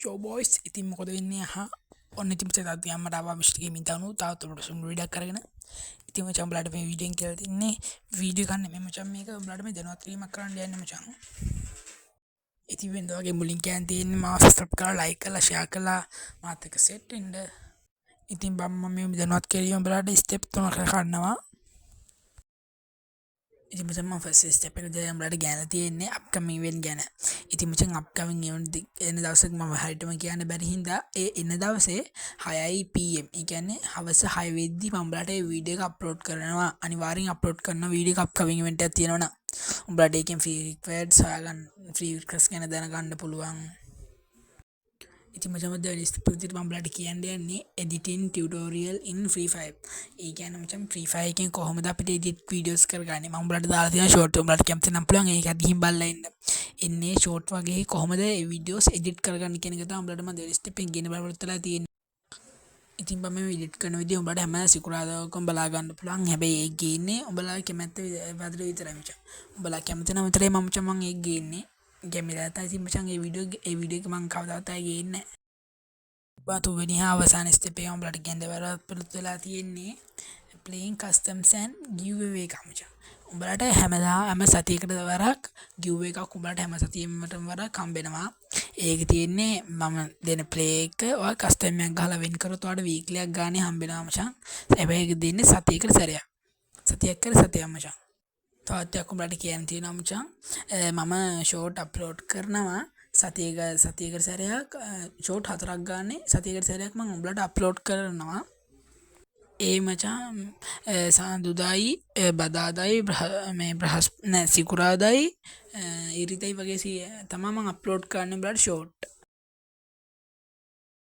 යෝ බොයිස්, ඉතින් මොකද වෙන්නේ? අහා, ඔන්න ඉතින් මචං තවත් ගියාම මට ආවා මිස්ටර් ගේමින් තනු තවත් උඩට සුන්දර වීඩියෝ එකක් අරගෙන. ඉතින් මචං උඹලාට මේ වීඩියෝ එකෙන් කියලා තින්නේ වීඩියෝ එකක් නෙමෙයි මචං, මේක උඹලාට මේ දැනුවත් කිරීමක් කරන්න යන්නේ මචං. ඉතින් වෙනද වගේ මුලින් කියන්න තියෙන්නේ මාව සබ්ස්ක්‍රයිබ් කරලා, ලයික් කරලා, ෂෙයා කරලා මාත් එක්ක සෙට් වෙන්න. ඉතින් බං, මම මේ දැනුවත් කිරීම උඹලාට ස්ටෙප් තුනකට කඩනවා. ඉතින් මචං, මම ෆස්ට් ස්ටෙප් එක විදිහට උඹලාට ගැන තියෙන්නේ අප්කමින් ඉවෙන්ට් ගැන. ඉතින් මචං, අප්කමින් ඉවෙන්ට් එන දවසක මම හරියටම කියන්න බැරි හින්දා ඒ එන දවසේ 6යි PM, ඒ කියන්නේ හවස 6 වෙද්දි මම උඹලාට ඒ වීඩියෝ එක අප්ලෝඩ් කරනවා. අනිවාර්යෙන් අප්ලෝඩ් කරන වීඩියෝ එක අප්කමින් ඉවෙන්ට් එකක් තියෙනවා නම් උඹලාට ඒකෙන් ෆ්‍රී රික්වයර්ඩ්ස් හොයාගන්න, ෆ්‍රී රික්වෙස්ට් ගැන දැනගන්න පුළුවන්. ඉතින් මචං, දෙවෙනි ස්ටෙප් විදිහට මම උඹලාට කියන්න යන්නේ editing tutorial in Free Fire. ඒ කියන්නේ මචං, Free Fire එකෙන් කොහොමද අපිට එඩිට් වීඩියෝස් කරගන්නේ. මම උඹලාට දාලා තියෙන ෂෝට්, උඹලාට කැමති නම් පුළුවන් ඒකත් ගිහින් බලලා එන්න. එන්නේ ෂෝට් වගේ කොහොමද ඒ වීඩියෝස් එඩිට් කරගන්නේ කියන එක තමයි උඹලාට මම දෙවෙනි ස්ටෙප් එකෙන් ගේන්න බලාපොරොත්තු වෙලා තියෙන්නේ. ඉතින් මම මේ එඩිට් කරන විදිය උඹලාට හැම සිකුරාදාකම බලා ගන්න පුළුවන්. හැබැයි ඒක ගේන්නේ උඹලා කැමැත්ත විදිහට විතරයි මචං. උඹලා කැමති නම් විතරයි මම මචං මං ඒක ගේන්නේ. කැමති නැත්නම් ඉතින් මචං ඒ වීඩියෝ එක මං කවදාවත් ආයේ ගේන්නේ නැහැ. බා, තුන්වෙනි හා අවසාන ස්ටෙප් එක උඹලාට කියන්න බලාපොරොත්තු වෙලා තියෙන්නේ playing customs and giveaway එකක් මචං. උඹලාට හැමදා හැම සතියකට වරක් giveaway එකක් උඹලාට හැම සතියෙම වරක් හම්බෙනවා. ඒක තියෙන්නේ මම දෙන ප්ලේ එක ඔයා කස්ටම් එකක් ගහලා වින් කරොත් ඔයාට වීක්ලි එකක් ගානේ හම්බෙනවා මචං. හැබැයි ඒක දෙන්නේ සතියකට සැරයක්. සතියක් කර සතියක් මචං. තවත් එකක් උඹලාට කියන්න තියෙනවා මචං. මම ෂෝට් අප්ලෝඩ් කරනවා සතියකට සැරයක්. ෂෝට් හතරක් ගානේ සතියකට සැරයක් මම උඹලාට අප්ලෝඩ් කරනවා. ඒ මචං සඳුදායි, බදාදයි, මේ බ්‍රහස් නෑ, සිකුරාදයි, ඉරිදයි වගේ තමා මං අප්ලෝඩ් කරන්නේ උඹලාට ෂෝට්.